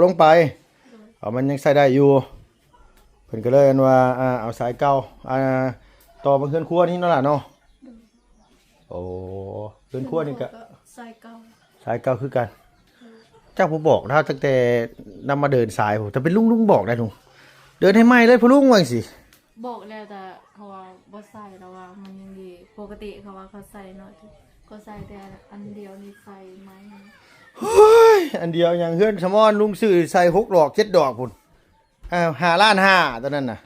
ລົງໄປ ເອົາ ມັນຍັງໃຊ້ໄດ້ຢູ່ ເພິ່ນກໍເລີຍອັນວ່າ ອ່າ ເອົາສາຍເກົ່າ ອ່າ ຕໍ່ມາເຮືອນຄົວນີ້ເນາະຫຼ້າເນາະ. ໂອ້ ເຮືອນຄົວນີ້ກໍ ສາຍເກົ່າ ສາຍເກົ່າຄືກັນ. ເຈົ້າບໍ່ບອກລາວຕັ້ງແຕ່ນຳມາເດີນສາຍພຸ້ນ ຖ້າເປັນລຸງ ລຸງບອກໄດ້ລຸງ ເດີນໃຫ້ໃໝ່ເລີຍພໍ່ລຸງ ວ່າຈັ່ງຊີ້. ບອກແລ້ວ ແຕ່ເຂົາວ່າບໍ່ໃສ່ ແລ້ວວ່າມັນຍັງດີ ປົກກະຕິເຂົາວ່າເຂົາໃສ່ເນາະ ເຂົາໃສ່ແຕ່ອັນດຽວນີ້ ໃສ່ໃໝ່. ໂອ້ຍ ອັນດຽວຫຍັງ ເຮືອນສະໝອນລຸງຊື້ໃສ່ຫົກດອກເຈັດດອກພຸ້ນ ອ່າ ຫ້າລ້ານຫ້າ ຕອນນັ້ນນະ.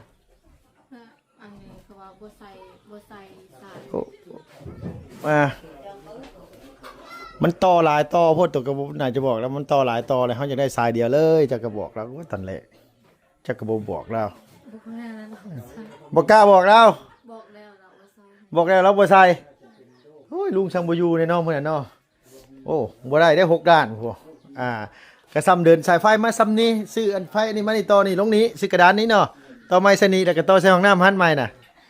ອັນນີ້ເຂົາວ່າບໍ່ໃສ່ ບໍ່ໃສ່ສາຍ ໂອ້ ອ່າ ມັນຕໍ່ຫຼາຍຕໍ່ໂພດ ຕົວກໍບໍ່ໜ້າຈະບອກແລ້ວ ມັນຕໍ່ຫຼາຍຕໍ່ແລ້ວ ເຮົາຢາກໄດ້ສາຍດຽວເລີຍ ເຈົ້າກໍບອກລາວ ໂອ້ຍ ຕອນແລກ ເຈົ້າກໍບໍ່ບອກລາວ ບໍ່ແມ່ນແລ້ວ ບໍ່ກ້າບອກລາວ ບອກແລ້ວລາວບໍ່ໃສ່ ບອກແລ້ວລາວບໍ່ໃສ່. ໂອ້ຍ ລຸງຊ່າງບໍ່ຢູ່ແນ່ເນາະ ມື້ນັ້ນເນາະ. ໂອ້ ບໍ່ໄດ້ເດ້ ຫົກລ້ານພຸ້ນ ອ່າ ກະສ່ຳເດີນສາຍໄຟມາສ່ຳນີ້ ຊື້ອັນໄຟອັນນີ້ມານີ້ ຕໍ່ນີ້ລົງນີ້ ຊື້ກະດານນີ້ເນາະ ຕໍ່ໄມ້ໃສ່ນີ້ ແລ້ວກໍຕໍ່ໃສ່ຫ້ອງນ້ຳຫັ້ນໃໝ່ນະ.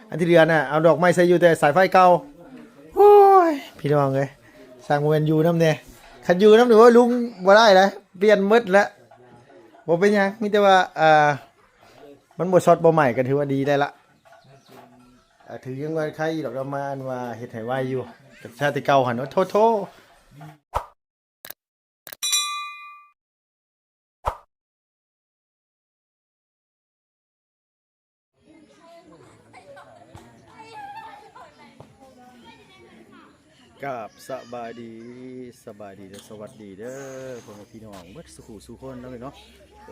ອັນທີ່ເຫຼືອນະ ເອົາດອກໄມ້ໃສ່ຢູ່ແຕ່ສາຍໄຟເກົ່າ. ໂອ້ຍ ພີ່ນ້ອງເອີຍ ຊ່າງບໍ່ແມ່ນຢູ່ນຳແດ່ ຄັນຢູ່ນຳນີ້ ໂອ້ຍ ລຸງບໍ່ໄດ້ແລ້ວ ປ່ຽນໝົດແລ້ວ. ບໍ່ເປັນຫຍັງ ມີແຕ່ວ່າ ອ່າ ມັນບໍ່ຊັອດບໍ່ໄໝ້ ກໍຖືວ່າດີໄດ້ລະ. ອ່າ ຖືຍັງວ່າໄຄຢູ່ດອກ ເຮົາມາອັນວ່າເຮັດໃຫ້ໄວຢູ່ ແຕ່ຊາດແຕ່ເກົ່າຫັ້ນ ໂອ້ໂທໂທ. ກາບສະບາຍດີ ສະບາຍດີ ແລະ ສະຫວັດດີເດີ ພໍ່ແມ່ພີ່ນ້ອງເບິດສູ່ຜູ້ສູ່ຄົນເນາະ ພີ່ນ້ອງ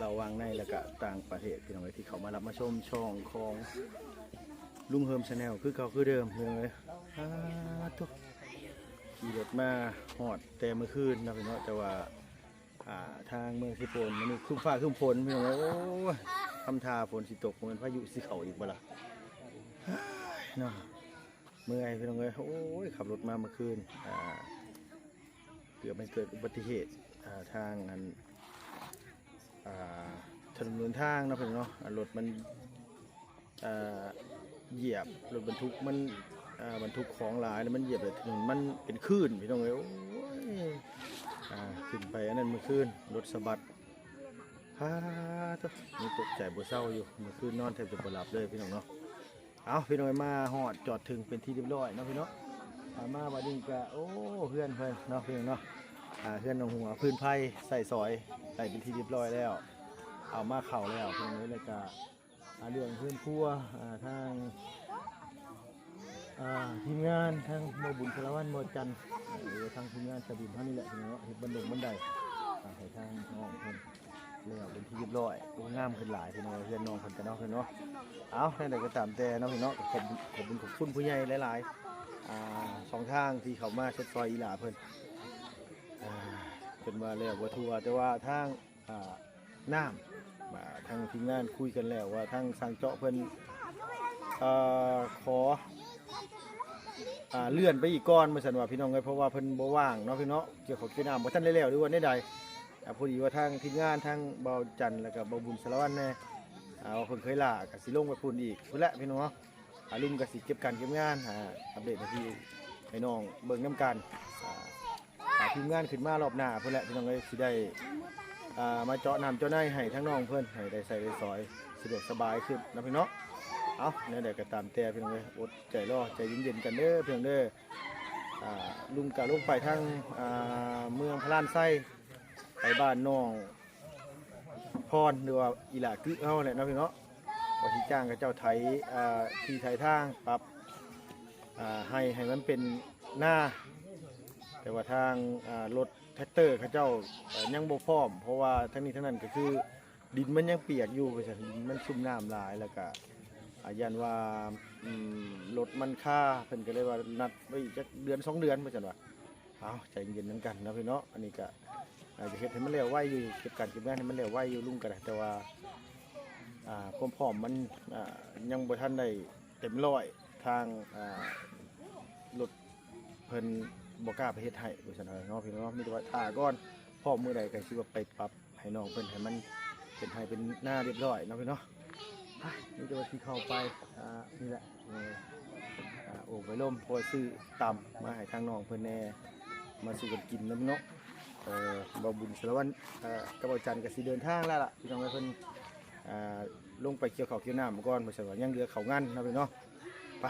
ເນາະ ລະຫວ່າງໃນ ແລະ ກະຕ່າງປະເທດ ພີ່ນ້ອງເອີຍ ທີ່ເຂົ້າມາຮັບມາຊົມຊ່ອງຂອງລຸງເຮີມ Channel ຄືເກົ່າຄືເດີມ ພີ່ນ້ອງເອີຍ. ອາ ໂທ້ ຂີ່ລົດມາຮອດແຕ່ມື້ຄືນເນາະ ພີ່ນ້ອງເນາະ ແຕ່ວ່າ ອ່າ ທາງເມືອງເຊໂປນ ມື້ນີ້ຄຶ້ມຟ້າຄຶ້ມຝົນ ພີ່ນ້ອງເອີຍ ໂອ້ຍ ທຳທ່າຝົນຊິຕົກ ບໍ່ແມ່ນພາຍຸຊິເຂົ້າອີກບໍ່ລະ ເນາະ. ເມື່ອຍ ພີ່ນ້ອງເອີຍ ໂອ້ຍ ຂັບລົດມາເມື່ອຄືນ ອ່າ ເກືອບມັນເກີດອຸບັດຕິເຫດ ອ່າ ທາງອັນ ອ່າ ຖະໜົນຫົນທາງເນາະ ພີ່ນ້ອງເນາະ ອ່າ ລົດມັນ ອ່າ ຢຽບ ລົດບັນທຸກມັນ ອ່າ ບັນທຸກຂອງຫຼາຍ ແລ້ວມັນຢຽບໃຫ້ຖະໜົນມັນເປັນຄື້ນ ພີ່ນ້ອງເອີຍ ໂອ້ຍ ອ່າ ຂຶ້ນໄປອັນນັ້ນເມື່ອຄືນ ລົດສະບັດ ພາໂທ້ ຍັງຕົກໃຈບໍ່ເຊົາຢູ່ ເມື່ອຄືນນອນແທບຈະບໍ່ຫຼັບເລີຍ ພີ່ນ້ອງເນາະ. ເອົາ ພີ່ນ້ອງເອີຍ ມາຮອດຈອດເຖິງເປັນທີ່ຮຽບຮ້ອຍເນາະ ພີ່ນ້ອງເນາະ ອ່າ ມາບັດນີ້ກະ ໂອ້ ເຮືອນເພິ່ນເນາະ ພີ່ນ້ອງເນາະ ອ່າ ເຮືອນໜອງຫົວ ພື້ນໄພໃສ່ສອຍໄດ້ເປັນທີ່ຮຽບຮ້ອຍແລ້ວ ເອົາມາເຂົ້າແລ້ວ ພີ່ນ້ອງເອີຍ ແລ້ວກະ ອ່າ ເລື່ອງເຮືອນຄົວ ອ່າ ທາງ ອ່າ ທີມງານ ທາງບໍ່ບຸນ ສາລະວັນ ບໍ່ຈັນ ຫຼືວ່າທາງທີມງານສະບຸນເຮົານີ້ແຫຼະ ພີ່ນ້ອງເນາະ ເຮັດບັນດົງບັນໄດ ອ່າ ໃຫ້ທາງນ້ອງເພິ່ນແລ້ວເປັນທີ່ຮຽບຮ້ອຍ. ໂອ້ ງາມຂຶ້ນຫຼາຍ ພີ່ນ້ອງ ເຮືອນນ້ອງເພິ່ນກະເນາະ ເນາະ. ເອົາ ແນວໃດກໍຕາມແຕ່ເນາະ ພີ່ນ້ອງເນາະ ຂອບ ຂອບບຸນຂອບຄຸນຜູ້ໃຫຍ່ຫຼາຍໆ ອ່າ ສອງທາງທີ່ເຂົ້າມາຊົດຊ່ອຍອີ່ຫຼ້າເພິ່ນ ອ່າ ຈົນວ່າແລ້ວບໍ່ທົ່ວ ແຕ່ວ່າທາງ ອ່າ ນ້ຳ ອ່າ ທາງທີມງານຄຸຍກັນແລ້ວວ່າທາງຊ່າງເຈາະເພິ່ນ ເອີ ຂໍ ອ່າ ເລື່ອນໄປອີກກ່ອນ ວ່າຊັ້ນວ່າ ພີ່ນ້ອງເອີຍ ເພາະວ່າເພິ່ນບໍ່ວ່າງເນາະ ພີ່ນ້ອງເນາະ ກ່ຽວເຂົ້າກ່ຽວນ້ຳບໍ່ທັນໄດ້ແລ້ວ ຫຼືວ່າແນວໃດ ອ່າ ພໍດີວ່າທາງທີມງານ ທາງບ່າວຈັນ ແລ້ວກະບ່າວບຸນ ສາລະວັນແດ່ ອ່າ ວ່າເພິ່ນເຄີຍລາ ກະຊິລົງໄປພຸ້ນອີກພຸ້ນແຫຼະ ພີ່ນ້ອງເນາະ. ອາ ລຸງກະຊິເກັບການເກັບງານ ອາ ອັບເດດໃຫ້ພີ່ໃຫ້ນ້ອງເບິ່ງນຳກັນ ອາ ຖ້າທີມງານຂຶ້ນມາລອບໜ້າພຸ້ນແຫຼະ ພີ່ນ້ອງເອີຍ ຊິໄດ້ ອາ ມາເຈາະນ້ຳເຈາະໃນໃຫ້ທາງນ້ອງເພິ່ນ ໃຫ້ໄດ້ໃຊ້ໄດ້ສອຍສະດວກສະບາຍຂຶ້ນເນາະ ພີ່ນ້ອງເນາະ. ເອົາ ແນວໃດກໍຕາມແຕ່ ພີ່ນ້ອງເອີຍ ອົດໃຈລໍ ໃຈເຢັນໆກັນເດີ ພີ່ນ້ອງເດີ. ອາ ລຸງກະລົງໄປທາງ ອາ ເມືອງພະລານໄຊ ໄປບ້ານນ້ອງ ພອນ ຫຼືວ່າອີ່ຫຼ້າກຶເຮົາແຫຼະເນາະ ພີ່ນ້ອງເນາະ ວ່າຊິຈ້າງເຂົາເຈົ້າໄຖ ເອີ ທີ່ໄຖທາງ ປັບ ເອີ ໄຮ່ໃຫ້ມັນເປັນນາ ແຕ່ວ່າທາງ ເອີ ລົດແທຣັກເຕີເຂົາເຈົ້າ ເອີ ຍັງບໍ່ພ້ອມ ເພາະວ່າທັງນີ້ທັງນັ້ນກໍຄືດິນມັນຍັງປຽກຢູ່ ວ່າຊັ້ນ ດິນມັນຊຸ່ມນ້ຳຫຼາຍ ແລ້ວກະ ອາ ຢ້ານວ່າ ອືມ ລົດມັນຄາ ເພິ່ນກໍເລີຍວ່ານັດໄວ້ອີກຈັກເດືອນສອງເດືອນ ວ່າຊັ້ນວ່າ. ເອົາ ໃຈເຢັນນຳກັນເນາະ ພີ່ນ້ອງເນາະ ອັນນີ້ກະ ອາ ຈະເຮັດໃຫ້ມັນແລ້ວໄວຢູ່ ເກັບການເກັບງານໃຫ້ມັນແລ້ວໄວຢູ່ ລຸງກະໄດ້ ແຕ່ວ່າ ອາ ຄວາມພ້ອມມັນ ອາ ຍັງບໍ່ທັນໄດ້ເຕັມຮ້ອຍ ທາງ ອາ ລົດເພິ່ນບໍ່ກ້າໄປເຮັດໃຫ້ ວ່າຊັ້ນເນາະ ພີ່ນ້ອງເນາະ ມີແຕ່ວ່າຖ້າກ່ອນ ພ້ອມມື້ໃດກໍຊິວ່າໄປປັບ ໃຫ້ນ້ອງເພິ່ນ ໃຫ້ມັນເປັນໄຮ່ເປັນນາຮຽບຮ້ອຍເນາະ ພີ່ນ້ອງເນາະ. ໄປ ມີແຕ່ວ່າຊິເຂົ້າໄປ ອ່າ ນີ້ແຫຼະ ເອີ ອ່າ ໂອ້ ໄປລົມ ພໍຊື້ຕຳມາໃຫ້ທາງນ້ອງເພິ່ນແດ່ ມາສູ່ກັນກິນເນາະ ພີ່ນ້ອງເນາະ. ເອີ ບ່າວບຸນສາລະວັນ ເອີ ກັບບ່າວຈັນກໍຊິເດີນທາງແລ້ວລະ ພີ່ນ້ອງເອີຍ. ເພິ່ນ ອ່າ ລົງໄປກ່ຽວເຂົ້າກ່ຽວນ້ຳກ່ອນ ວ່າຊັ້ນວ່າ ຍັງເຫຼືອເຂົ້າງານເນາະ ພີ່ນ້ອງເນາະ. ໄປ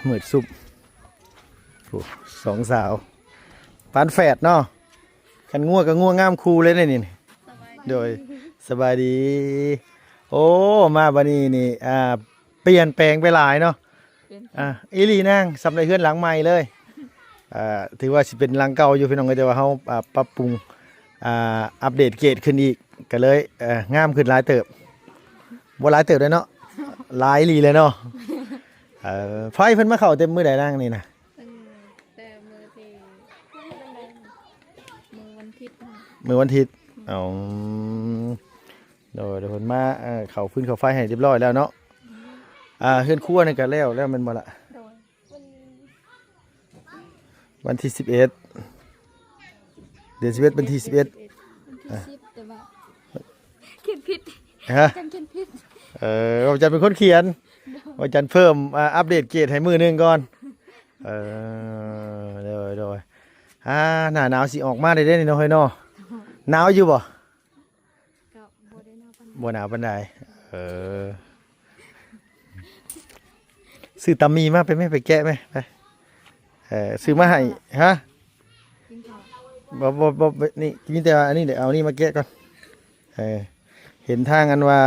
ມືດຊຸບ ໂອ້ ສອງສາວ ປານແຝດເນາະ. ຄັນງົວກໍງົວງາມຄູ່ເລີຍເດ້ນີ້. ໂດຍ ສະບາຍດີ. ໂອ້ ມາບັດນີ້ນີ້ ອ່າ ປ່ຽນແປງໄປຫຼາຍເນາະ. ປ່ຽນແປງ ອ່າ ອີ່ຫຼີນາງ ສ່ຳໃນເຮືອນຫຼັງໃໝ່ເລີຍ. ອ່າ ຖືວ່າຊິເປັນຫຼັງເກົ່າຢູ່ ພີ່ນ້ອງເອີຍ ແຕ່ວ່າເຮົາ ອ່າ ປັບປຸງ ອ່າ ອັບເດດເກຣດຂຶ້ນອີກ ກໍເລີຍ ເອີ ງາມຂຶ້ນຫຼາຍເຕີບ. ບໍ່ຫຼາຍເຕີບເດ້ເນາະ ຫຼາຍອີ່ຫຼີເລີຍເນາະ. ເອີ ໄຟເພິ່ນມາເຂົ້າແຕ່ມື້ໃດນາງນີ້ນະ? ເອີ ແຕ່ມື້ທີ່ ມື້ວັນທິດ ມື້ວັນທິດ. ອືມ ອໍ ໂດຍ ໂດຍ ເພິ່ນມາ ເອີ ເຂົ້າຟືນເຂົ້າໄຟໃຫ້ຮຽບຮ້ອຍແລ້ວເນາະ. ອືມ ອ່າ ເຮືອນຄົວນີ້ກໍແລ້ວ ແລ້ວແມ່ນບໍ່ລະ? ໂດຍ ວັນທີສິບເອັດ ເດືອນສິບເອັດ ວັນທີສິບເອັດ ວັນທີສິບ ແຕ່ວ່າຂຽນຜິດ. ຮະ? ຈັນຂຽນຜິດ. ເອີ ວ່າຈັນເປັນຄົນຂຽນ. ໂດຍ ວ່າຈັນເພີ່ມ ອ່າ ອັບເດດເກຣດໃຫ້ມື້ໜຶ່ງກ່ອນ. ເອີ ໂດຍ ໂດຍ ອ່າ ໜ້າໜາວຊິອອກມາໄດ້ເດ້ນີ້ເນາະ ເຮີ້ຍເນາະ. ໜາວຢູ່ບໍ່? ກໍບໍ່ໄດ້ໜາວປານໃດ. ບໍ່ໜາວປານໃດ. ເອີ ຊື້ຕຳໝີ່ມາໄປແມ້ ໄປແກະແມ້ ໄປ. ເອີ ຊື້ມາໃຫ້. ຮະ? ກິນເຂົ້າ. ບໍ່ ບໍ່ ບໍ່ ນີ້ ມີແຕ່ວ່າອັນນີ້ແຫຼະ ເອົານີ້ມາແກະກ່ອນ. ເອີ ເຫັນທາງອັນວ່າ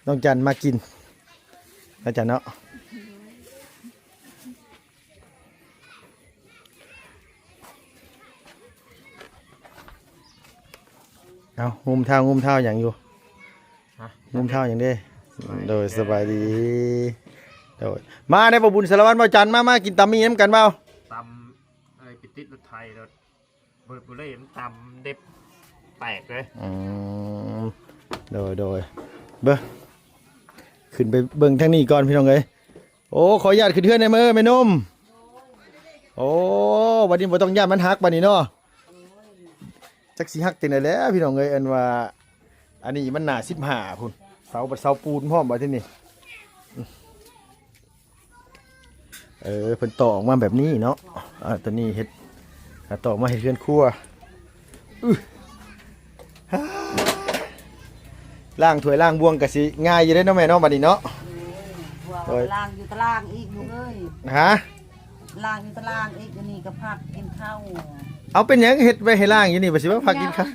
ນ້ອງຈັນມາກິນ ນ້ອງຈັນເນາະ. ເອົາ ງຸ້ມເທົ້າ ງຸ້ມເທົ້າຫຍັງຢູ່? ຮະ? ງຸ້ມເທົ້າຫຍັງເດ້? ໂດຍ ສະບາຍດີ. ໂດຍ ມາເດ້ ບໍ່ບຸນສາລະວັນ ບໍ່ຈັນ ມາ ມາກິນຕຳໝີ່ນຳກັນເວົ້າ. ຕຳ ເອີຍ ໄປຕິດລົດໄຖໂລດ. ບໍ່ ບໍ່ໄດ້ເຫັນ ຕຳເລັບແຕກເລີຍ. ອືມ ໂດຍ ໂດຍ ເບິ່ງ ຂຶ້ນໄປເບິ່ງທາງນີ້ກ່ອນ ພີ່ນ້ອງເອີຍ. ໂອ້ ຂໍອະນຸຍາດຂຶ້ນເຮືອນແດ່ເດີ ແມ່ນົມ. ໂອ້ ບັດນີ້ບໍ່ຕ້ອງຢ້ານມັນຫັກບັດນີ້ເນາະ. ຈັກຊິຫັກຈັ່ງໃດແລ້ວ ພີ່ນ້ອງເອີຍ. ອັນວ່າ ອັນນີ້ມັນໜ້າສິບຫ້າພຸ້ນ ເສົາ ເສົາປູນພ້ອມບັດທີນີ້. ເອີ ເພິ່ນຕໍ່ອອກມາແບບນີ້ເນາະ. ອ່າ ຕົວນີ້ເຮັດ ອ່າ ຕໍ່ອອກມາເຮັດເຮືອນຄົວ. ອື ລ້າງຖ້ວຍລ້າງບ່ວງກໍຊິງ່າຍຢູ່ເດ້ເນາະແມ່ເນາະ ບັດນີ້ເນາະ. ໂດຍ ລ້າງຢູ່ຕາລ່າງອີກລູກເອີຍ. ຮະ? ລ້າງຢູ່ຕາລ່າງອີກ ອັນນີ້ກໍພັກກິນເຂົ້າ. ເອົາ ເປັນຫຍັງເຮັດໄວ້ໃຫ້ລ້າງຢູ່ນີ້ ບໍ່ຊິວ່າພັກກິນເຂົ້າ?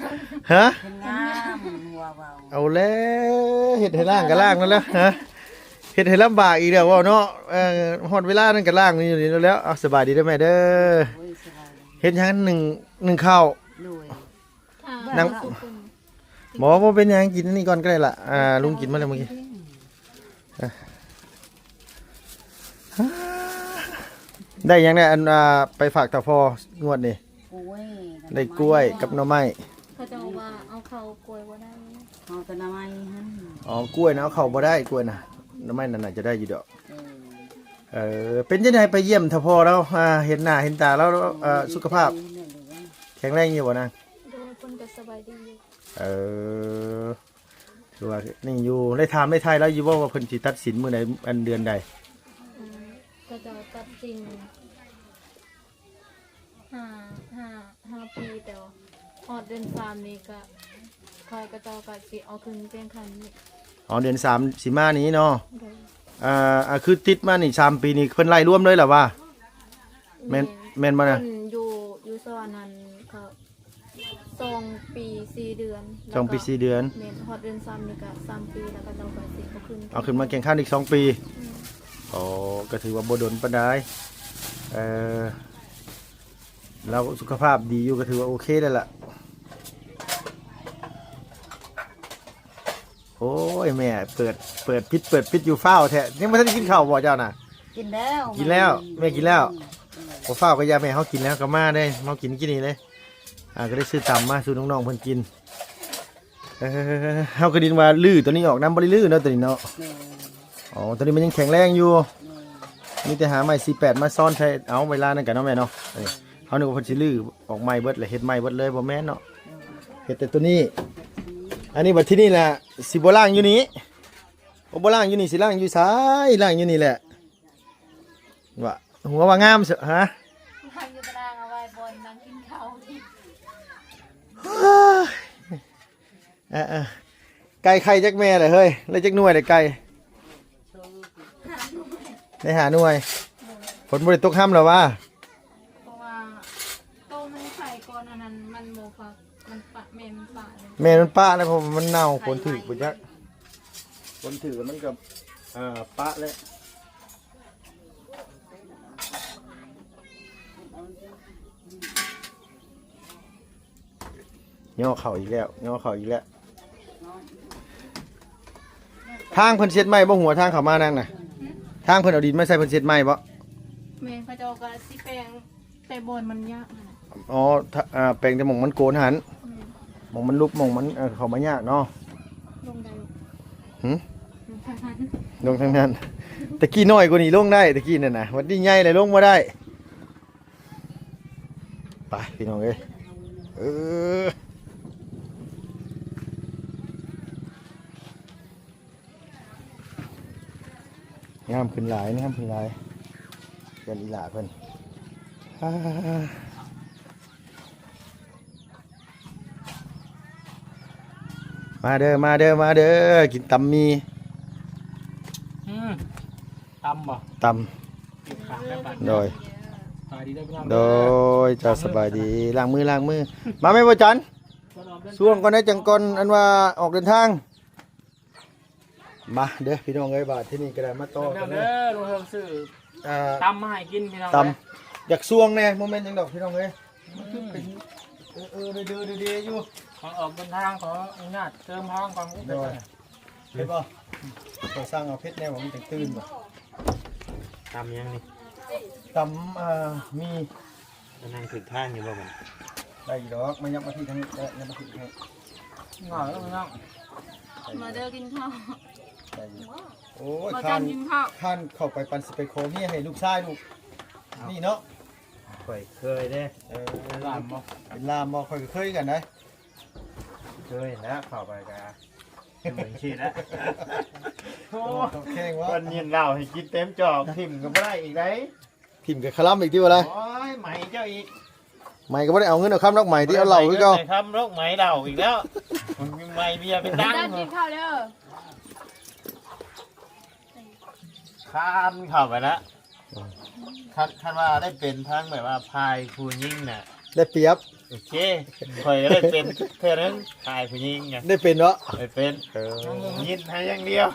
ຮະ? ເຮັດງາມ ເວົ້າ ເອົາແລ້ວ ເຮັດໃຫ້ລ້າງກໍລ້າງນັ້ນແຫຼະ. ຮະ? ເຮັດໃຫ້ລຳບາກອີກແລ້ວເວົ້າເນາະ. ເອີ ຮອດເວລານັ້ນກໍລ້າງຢູ່ນີ້ແລ້ວ. ເອົາ ສະບາຍດີເດີແມ່ເດີ. ໂອ້ຍ ສະບາຍດີ. ເຮັດຫຍັງ ໜຶ້ງ ໜຶ້ງເຂົ້າ? ໂດຍ. ນັ່ງ ບໍ່ ບໍ່ເປັນຫຍັງ ກິນອັນນີ້ກ່ອນກໍໄດ້ລະ. ອ່າ ລຸງກິນມາແລ້ວມື້ກີ້. ໄດ້ຫຍັງແດ່ ອັນ ອ່າ ໄປຝາກຕາພໍ່ງວດນີ້? ກ້ວຍ ໄດ້ກ້ວຍກັບໜໍ່ໄມ້. ເຂົາເຈົ້າວ່າເອົາເຂົ້າກ້ວຍບໍ່ໄດ້. ເອົາແຕ່ໜໍ່ໄມ້ຫັ້ນ. ອໍ ກ້ວຍນະເອົາເຂົ້າບໍ່ໄດ້ ກ້ວຍນະ. ໜໍ່ໄມ້ນັ້ນໜ້າຈະໄດ້ຢູ່ດອກ. ເອີ ເອີ ເປັນຈັ່ງໃດໄປຢ້ຽມຕາພໍ່ລາວ? ອ່າ ເຫັນໜ້າເຫັນຕາລາວ ເອີ ສຸຂະພາບແຂງແຮງຢູ່ບໍ່ນາງ? ໂດຍ ເພິ່ນກໍສະບາຍດີຢູ່. ເອີ ຄືວ່ານີ້ຢູ່ ໄດ້ຖາມໄດ້ໄຖ່ລາວຢູ່ບໍ່ວ່າເພິ່ນຊິຕັດສິນມື້ໃດ ອັນເດືອນໃດ? ອືມ ເຂົາເຈົ້າຕັດສິນຫ້າ ຫ້າ ຫ້າປີ ແຕ່ວ່າຮອດເດືອນສາມນີ້ກະ ຂ້ອຍ ເຂົາເຈົ້າກະຊິເອົາຂຶ້ນແຂ່ງຂັນອີກ. ອໍ ເດືອນສາມຊິມານີ້ເນາະ. ໂດຍ. ອ່າ ອ່າ ຄືຕິດມານີ້ສາມປີນີ້ ເພິ່ນໄລ່ລວມເລີຍລະວ່າ? ແມ່ນ ແມ່ນ ແມ່ນບໍ່ນະ? ເພິ່ນຢູ່ ຢູ່ສະຫວັນຫັ້ນ ເຂົາ ສອງປີສີ່ເດືອນ. ສອງປີສີ່ເດືອນ. ແມ່ນ ຮອດເດືອນສາມນີ້ກະສາມປີ ແລ້ວເຂົາເຈົ້າກໍຊິເອົາຂຶ້ນ ເອົາຂຶ້ນມາແຂ່ງຂັນອີກສອງປີ. ອືມ. ອໍ ກໍຖືວ່າບໍ່ດົນປານໃດ. ເອີ ລາວສຸຂະພາບດີຢູ່ ກໍຖືວ່າໂອເຄແລ້ວລະ. ໂອ້ຍ ແມ່ເປີດ ເປີດປິດ ເປີດປິດຢູ່ ຟ້າວແທ້. ຍັງບໍ່ທັນໄດ້ກິນເຂົ້າບໍ່ເຈົ້ານະ? ກິນແລ້ວ ກິນແລ້ວ ແມ່ກິນແລ້ວ. ອືມ ບໍ່ຟ້າວກໍຢ່າ ແມ່ເຮົາກິນແລ້ວກໍມາເດ້ ເຮົາກິນກິນນີ້ເດ້. ອ່າ ກໍໄດ້ຊື້ຕຳມາສູ່ນ້ອງໆເພິ່ນກິນ. ເອີ ເຮົາກໍໄດ້ຍິນວ່າຮື້ຕົວນີ້ອອກນຳ ບໍ່ໄດ້ຮື້ເນາະ ຕົວນີ້ເນາະ. ແມ່ນ. ອໍ ຕົວນີ້ມັນຍັງແຂງແຮງຢູ່. ແມ່ນ. ມີແຕ່ຫາໄມ້ສີ່ແປດມາຊ້ອນໃສ່ ເອົາ ເວລານັ້ນກໍເນາະແມ່ເນາະ. ເອີ ເຮົານຶກວ່າເພິ່ນຊິຮື້ອອກໃໝ່ເບິດ ແລ້ວເຮັດໃໝ່ເບິດເລີຍ ບໍ່ແມ່ນເນາະ. ເອີ ເຮັດແຕ່ຕົວນີ້. ອັນນີ້ບັດທີນີ້ລະ ຊິບໍ່ລ້າງຢູ່ນີ້. ໂອ້ ບໍ່ລ້າງຢູ່ນີ້ ຊິລ້າງຢູ່ໃສ? ລ້າງຢູ່ນີ້ແຫຼະ. ວ່າ ຫົວວ່າງາມ ຮະ? ລ້າງຢູ່ຕາລາງ ເອົາໄວ້ບ່ອນນັ່ງກິນເຂົ້າ. ເອີໆ ໄກ່ໄຂ່ຈັກແມ່ລະເຮີ້ຍ? ໄດ້ຈັກໜ່ວຍລະໄກ່? ໄດ້ຫ້າໜ່ວຍ. ໂດຍ. ຝົນບໍ່ໄດ້ຕົກຮຳລະຫວາ? ເພາະວ່າໂຕມັນໄຂ່ກ່ອນອັນນັ້ນ ມັນບໍ່ຟັກ ມັນປະ ແມ່ມັນປະເລີຍ. ແມ່ມັນປະແລ້ວ ເພາະວ່າມັນເນົ່າ. ຝົນຖືກບໍ່ຈັກ ຝົນຖືກແລ້ວມັນກໍ ເອີ ປະແລ້ວ. ຍໍເຂົ້າອີກແລ້ວ ຍໍເຂົ້າອີກແລ້ວ. ທາງເພິ່ນເຊັດໃໝ່ບໍ່ ຫົວທາງເຂົ້າມານາງນະ? ທາງເພິ່ນເອົາດິນມາໃສ່ ເພິ່ນເຊັດໃໝ່ບໍ່? ແມ່ນ ເຂົາເຈົ້າກໍຊິແປງແຕ່ບ່ອນມັນຍາກຫັ້ນນະ. ອໍ ທະ ອ່າ ແປງແຕ່ໝ່ອງມັນໂກນຫັ້ນ. ແມ່ນ. ໝ່ອງມັນຫຼຸບ ໝ່ອງມັນ ເອີ ເຂົ້າມາຍາກເນາະ. ລົງໄດ້. ຫື? ລົງທາງນັ້ນ ລົງທາງນັ້ນ. ແຕ່ກີ້ນ້ອຍກວ່ານີ້ລົງໄດ້ ແຕ່ກີ້ນັ້ນນະ ບັດນີ້ໃຫຍ່ແລ້ວລົງບໍ່ໄດ້. ໄປພີ່ນ້ອງເອີຍ ເອີ ງາມຂຶ້ນຫຼາຍ ງາມຂຶ້ນຫຼາຍ ເຮືອນອີຫຼ້າເພິ່ນ. ມາເດີ ມາເດີ ມາເດີ ກິນຕຳໝີ່. ອືມ ຕຳບໍ່? ຕຳ. ໂດຍ ສະບາຍດີເດີພີ່ນ້ອງເດີ. ໂດຍ ເຈົ້າ ສະບາຍດີ. ລ້າງມື ລ້າງມື. ມາແມ່ບໍ່ຈັນ ຊ່ວງກ່ອນໄດ້ ຈັ່ງກ່ອນ ອັນວ່າອອກເດີນທາງ. ມາເດີພີ່ນ້ອງເອີຍ ບາດທີນີ້ກໍໄດ້ມາຕໍ່ກັນເດີ. ລຸງເຮືອງຊື້ ເອີ ຕຳມາໃຫ້ກິນພີ່ນ້ອງ. ຕຳ ຢາກຊ່ວງແດ່ ບໍ່ແມ່ນຫຍັງດອກພີ່ນ້ອງເອີຍ. ມັນຄືເປັນ ເອີໆ ເດີໆ ຢູ່. ກ່ອນອອກເດີນທາງ ຂໍອະນຸຍາດເຕີມທາງກ່ອນ. ໂດຍ. ເຫັນບໍ່? ຂ້ອຍສັ່ງເອົາເຜັດແດ່ ວ່າມັນຈັ່ງຕື່ນບໍ່. ຕຳຫຍັງນີ້? ຕຳ ເອີ ໝີ່. ມານັ່ງຖືກທາງຢູ່ບໍ່ບັດນີ້? ໄດ້ຢູ່ດອກ ມາຍັບມາທີ່ທາງນີ້ ເອີ ຍັບມາທີ່ທາງນີ້. ມາເດີພີ່ນ້ອງ ມາເດີກິນເຂົ້າ. ໄດ້ຢູ່. ໂອ້ຍ ບໍ່ທັນກິນເຂົ້າ ຄານເຂົ້າໄປ ປານຊິໄປຂໍເມຍໃຫ້ລູກຊາຍລູກນີ້ເນາະ. ຂ້ອຍເຄີຍເດ້. ເອີ ເປັນລາມບໍ່? ເປັນລາມບໍ່? ຂ້ອຍກໍເຄີຍຄືກັນໄດ໋. ເຄີຍນະ ເຂົ້າໄປກະເປັນຈັ່ງຊີ້ແຫຼະ. ໂອ້ ເຂົາແຂ່ງວ່າ ເພິ່ນຍິນເຫຼົ້າໃຫ້ກິນເຕັມຈອກ ຖິ້ມກໍບໍ່ໄດ້ອີກໄດ໋. ຖິ້ມກໍຄະລຳອີກຕິວ່າລະ. ໂອ້ຍ ໄໝເຈົ້າອີກ. ໄໝກໍບໍ່ໄດ້ເອົາເງິນເອົາຄຳດອກ ໄໝຕິເອົາເຫຼົ້າຄືເກົ່າ. ໄໝເງິນໄໝຄຳດອກ ໄໝເຫຼົ້າອີກແລ້ວ. ມັນມີໄໝເບຍເປັນຕັງ. ກິນເຂົ້າເດີ. ຄານເຂົ້າໄປລະ. ຄັນ ຄັນວ່າໄດ້ເປັນທາງແບບວ່າຝ່າຍຜູ້ຍິງນະ ໄດ້ປຽບ. ໂອເຄ ຂ້ອຍກໍໄດ້ເປັນເທື່ອໜຶ່ງ ຝ່າຍຜູ້ຍິງນະ. ໄດ້ເປັນເນາະ. ໄດ້ເປັນ. ເອີ ຍິນໃຫ້ຢ່າງດຽວ.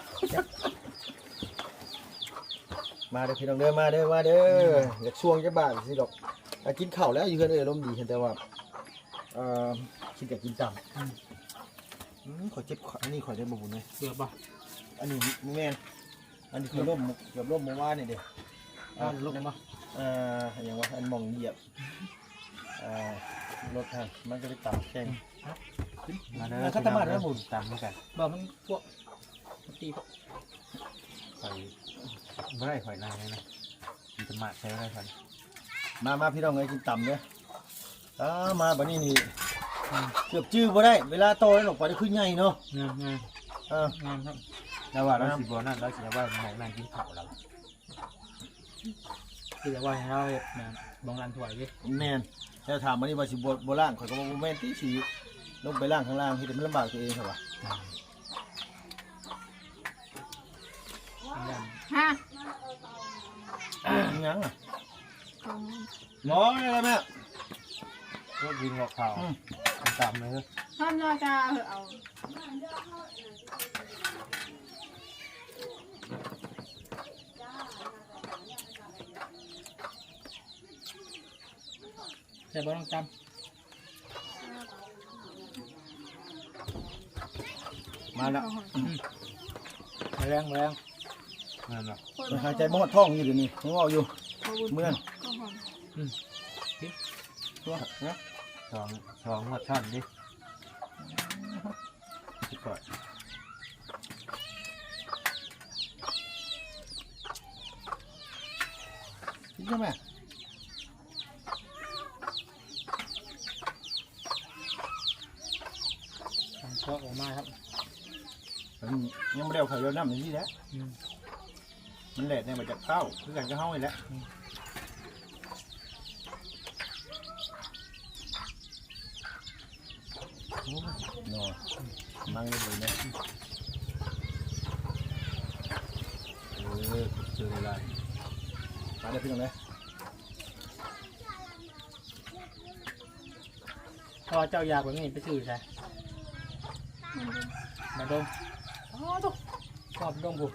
ມາເດີພີ່ນ້ອງເດີ ມາເດີ ມາເດີ. ອືມ ຢາກຊ່ວງຈັກບາດຊິດອກ. ອ່າ ກິນເຂົ້າແລ້ວຢູ່ເຮືອນເອື້ອຍ ອາລົມດີ ແຕ່ວ່າ ເອີ ຄິດຢາກກິນຕຳ. ອືມ ອືມ ຂ້ອຍເຈັບ ອັນນີ້ຂ້ອຍໄດ້ບໍ່ບຸນເລີຍ. ເກືອບບໍ່? ອັນນີ້ບໍ່ແມ່ນ. ອັນນີ້ຂ້ອຍລົ້ມ ເກືອບລົ້ມມື້ວານນີ້ເດ້. ອ່າ ລຸກໄດ້ບໍ່? ເອີ ຫຍັງວະ ອັນໝ່ອງຢຽບ ເອີ ລົດຫັ້ນ ມັນກໍເລີຍຕຳແຂງ. ອືມ ມາເດີ ມາຄັດຕະໝາດແລ້ວບຸນ ຕຳນຳກັນ. ບໍ່ ມັນພວກ ມັນຕີພວກ ຂ້ອຍບໍ່ໄດ້ ຂ້ອຍນາງນີ້ນະ ມີແຕ່ໝາກໃສ່ບໍ່ໄດ້ຂ້ອຍ. ມາ ມາ ພີ່ນ້ອງເອີຍ ກິນຕຳເດີ. ອ່າ ມາບັດນີ້ນີ້ ອືມ ເກືອບຈື່ບໍ່ໄດ້ ເວລາຕໍ່ໄດ້ອອກໄປ ຄືໃຫຍ່ເນາະ. ງາມ ງາມ ເອີ ງາມຄັບ. ລາວວ່າລາວຊິບໍ່ນັ້ນ ລາວຊິເອົາໄວ້ໃຫ້ນັ່ງກິນເຂົ້າລາວ. ຄືແຕ່ວ່າໃຫ້ລາວເຮັດນະ ບ່ອນລ້າງຖ້ວຍເດ້. ແມ່ນ ແລ້ວຖາມມານີ້ວ່າຊິບໍ່ ບໍ່ລ້າງ ຂ້ອຍກໍວ່າບໍ່ແມ່ນຕິ ຊິລົງໄປລ້າງຂ້າງລ່າງ ເຮັດໃຫ້ມັນລຳບາກຕົວເອງຊະຫວາ. ຮະ ອີຫຍັງອະ? ບໍ່ໄດ້ແມ່ ກໍກິນກັບເຂົ້າ. ອືມ ຕຳເລີຍ ທຳລາກາເອົາ. ແຊບບໍ່ນ້ອງຕຳ? ມາແລ້ວ ອືມ ມາແລງ ມາແລງ ແມ່ນບໍ່? ຫາຍໃຈບໍ່ຮອດທ້ອງຢູ່ດຽວນີ້ ຍັງເວົ້າຢູ່ ເມື່ອນ ອືມ ສອງ ສອງຮອດທ້ອງດິ. ຊິກ່ອຍ ກິນກັນແມ່. ທາງຄອກອອກມາຄັບ. ມັນຍັງບໍ່ໄດ້ເອົາເຂົ້າເອົານ້ຳຈັ່ງຊີ້ແຫຼະ. ອືມ ມັນແຫຼດແດ່ ມາຈາກເຊົ້າ ຄືກັນກັບເຮົານີ້ແຫຼະ. ອືມ ໂອ້ຍ ໜໍ່ມັງເລີຍເນາະ. ເອີ ເຈີຫຼາຍໆ ມາເດີພີ່ນ້ອງເດີ. ພໍເຈົ້າຢາກແບບນີ້ໄປຊື້ໃສ? ມັນດົງ ມັນດົງ. ອໍ ໂທ້ ຮອດດົງພຸ້ນ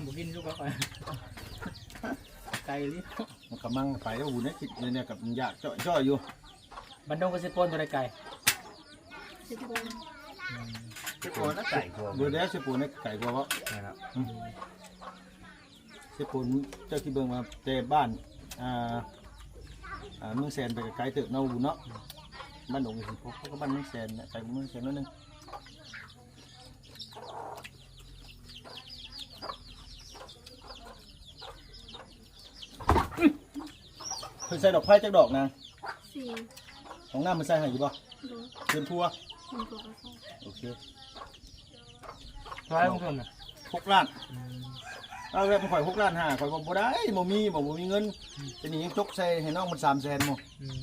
ບໍ່ກິນສຸກແລ້ວຂ້ອຍ ໄກອີ່ຫຼີ. ມັນກຳລັງໄປແລ້ວບຸນ ໄດ້ກິນແນວກັບຢາກເຈາະຈ້ອຍຢູ່. ບັນດົງກັບເຊໂປນຕົວໃດໄກ? ເຊໂປນ. ອືມ ເຊໂປນນະໄກກວ່າ. ບໍ່ແລ້ວ ເຊໂປນນະໄກກວ່າເບາະ. ແມ່ນລະ. ອືມ ເຊໂປນ ເຈົ້າຊິເບິ່ງວ່າແຕ່ບ້ານ ອ່າ ອ່າ ເມືອງແສນໄປກະໄກເຕີບເນາະບຸນເນາະ. ບ້ານດົງກະຊິພໍໆກັບບ້ານເມືອງແສນນະ ໄກກວ່າເມືອງແສນໜ້ອຍໜຶ່ງ. ເພິ່ນໃສ່ດອກໄຟຈັກດອກນາງ? ສີ່. ຫ້ອງນ້ຳເພິ່ນໃສ່ໃຫ້ຢູ່ບໍ່? ບໍ່. ເຮືອນຄົວ? ເຮືອນຄົວກໍໃສ່. ໂອເຄ. ເທົ່າໃດເພິ່ນນະ? ຫົກລ້ານ. ອືມ ເອົາແລ້ວ ຂ້ອຍຫົກລ້ານຫ້າ ຂ້ອຍວ່າບໍ່ໄດ້ ບໍ່ມີ ບໍ່ ບໍ່ມີເງິນ. ອືມ ແຕ່ນີ້ຍັງຈົກໃສ່ໃຫ້ນ້ອງເພິ່ນສາມແສນບໍ່. ອືມ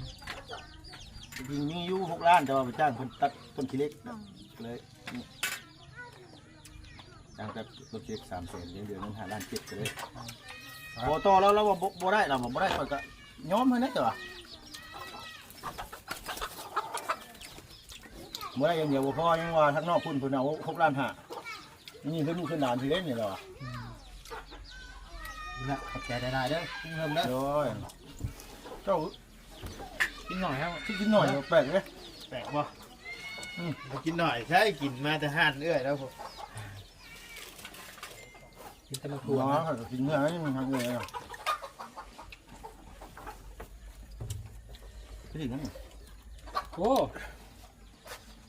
ຈິງມີຢູ່ຫົກລ້ານ ແຕ່ວ່າໄປຈ້າງເພິ່ນຕັດຕົ້ນຂີ້ເຫຼັກ. ອືມ ເລີຍ ອືມ ຈ້າງຕັດຕົ້ນຂີ້ເຫຼັກສາມແສນ ຍັງເຫຼືອເງິນຫ້າລ້ານເຈັດກໍເລີຍ. ອືມ ບໍ່ຕໍ່ລາວ ລາວວ່າບໍ່ ບໍ່ໄດ້ ລາວວ່າບໍ່ໄດ້ ຂ້ອຍກໍຍອມໃຫ້ນະ ແຕ່ວ່າ ບໍ່ໄດ້ຢ່າງດຽວບໍ່ພໍ ຍັງວ່າທາງນອກພຸ້ນເພິ່ນເອົາຫົກລ້ານຫ້າ ນີ້ຄືລູກຄືຫຼານຊິເດ້ນີ້ລະວ່າ. ອືມ ນະ ຂອບໃຈຫຼາຍໆເດີ ເພິ່ນເດີ. ໂດຍ ເຈົ້າກິນໜ້ອຍແທ້ ຄືກິນໜ້ອຍ ແປກເດ້. ແປກບໍ່? ອືມ ກິນໜ້ອຍໃຊ້ ກິນມາແຕ່ຮ້ານເອື້ອຍແລ້ວ ກິນແຕ່ໝາກຖົ່ວ. ເນາະ ເຂົາກໍກິນເມື່ອນີ້ມັນທັງເອື້ອຍ. ຄືດີນັ້ນ. ໂອ້